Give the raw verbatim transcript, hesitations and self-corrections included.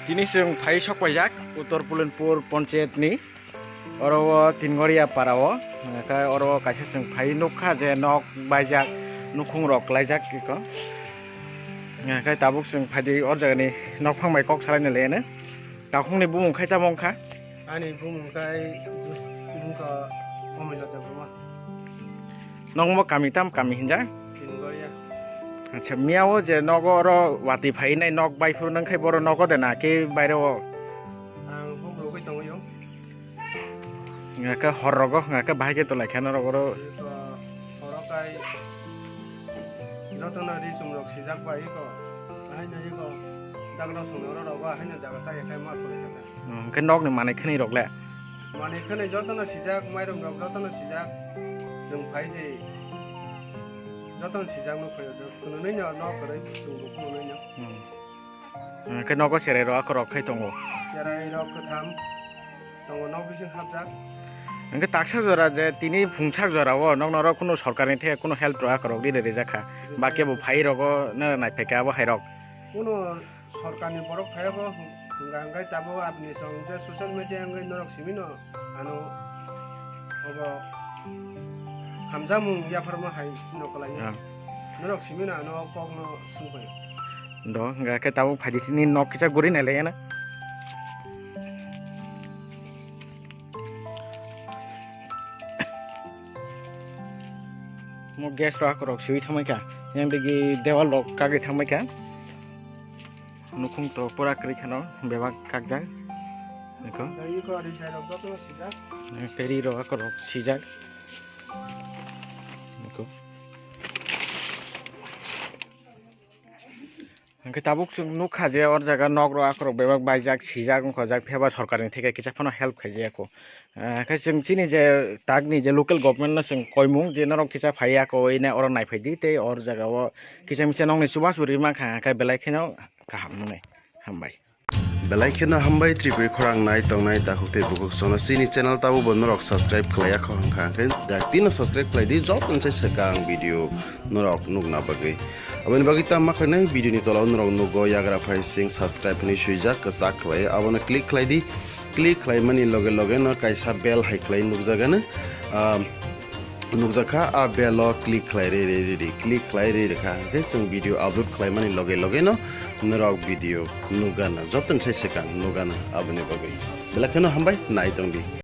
Tini chwng phai sok paijak Uttor Pulinpur Panchayat ni, oro o Tingoria para o, hwnkhe oro kaisa chwng phai nukha je nok baijak, nukhung rok klaijak eko. Hwnkhe tabuk chwng phaidi o jaga ni nokphang bai kok salaina le eno. Takhuk ni bumung khai tamo wngkha? Ani bumung khai dus-, wngkha Omila Debbarma. Nokmo kami tam kami hinjak? Kingoria. Acha, miyao je nogo oro watwi phainai nok bai phuru nang khai boro nogo de na khe baire o? Ang huk rogwi tongwi o. Nga khe hor rogo, nga khe bahai khe tolai kha norok oro. Iko horo kai jotono ri chum rok sijak bai iko. Ahai no iko dagra songno oro rogo ahai no jaga chaya khai ma tolai kha. Hmm, hwnkhe nokni manwi khwnwi rok le? Manwi khwnwi jotono sijak, mairum rok jotono sijak, chwng phai se jotono sijak nuk phai o, chwng khwnwi no nok kwrwi chwng bo khwnwi no. Hmm. Hwnkhe nogo cherai rok akhorok khai tongo? Cherai rok kwtham tongo, nok bising hapjak. Hwnkhe taksa jora je tini phungsak jora o nokno oro kunu sorkarni theke kunu help rok akhorok ride rijak kha. Rijak. Ba kebo phai rogo nw naiphai kha abo hai rok. Kunu sorkarni borok phaiyago, hwnkha hwnkhe tabuk aboni song je social media wngwi norok simi no ano obo hamjakmung yapharma hai no kwlainai. Ah. Norok simi no ano kok no swngpai. Do, hwnkha khe tabuk phaidi sini nok kisa guri nai lai na. Mo gas rok akorok siwi thangbai kha, yang digi dewal rok kagwi thangbai kha. Nukhung to pura kwrwi kheno bebak kakjak. Niko. Tei iko ri side rok jotono sijak. Tei ri rok akorok sijak. Niko. Hwnkhe tabuk chwng nukha je or jaga nok rok akorok bebak baijak, sijak, wngkhojak, phiya ba sorkarni theke kisa phano help khaijaya kho. Ah, khe chwng chini je tagni je local government no chwng koimung je norok kisa phaiya kho, ine oro naiphai di tei or jaga o kisa misa nokni chubachu ri mankha, khe belai kheno kaham nungnai. Hambai. Belai kheno hambai Tripuri khorang nai tongnai takhuk tei bukhuk sono chini channel tabuk bo norok subscribe khlaiya kho hwnkha, hwnkhe dakti no subscribe khlai di, joto ni sai swkang video norok nukna bagwi. Aboni bagwi tamo khlainai video ni tola o norok nugo yagra phai sing subscribe hinwi swijak kwchak khlai, abono click khlai di, click khlai mani loge loge no kaisa bell hai khlai nukjagano, ah, nukjakha, ah bell o click khlai ri ri ri ri, click khlai ri rikha, hwnkhe chwng video upload khlai mani loge loge no norok video nukgana, joto ni sai swkang nukgana, aboni bagwi belai kheno hambai nai tong di.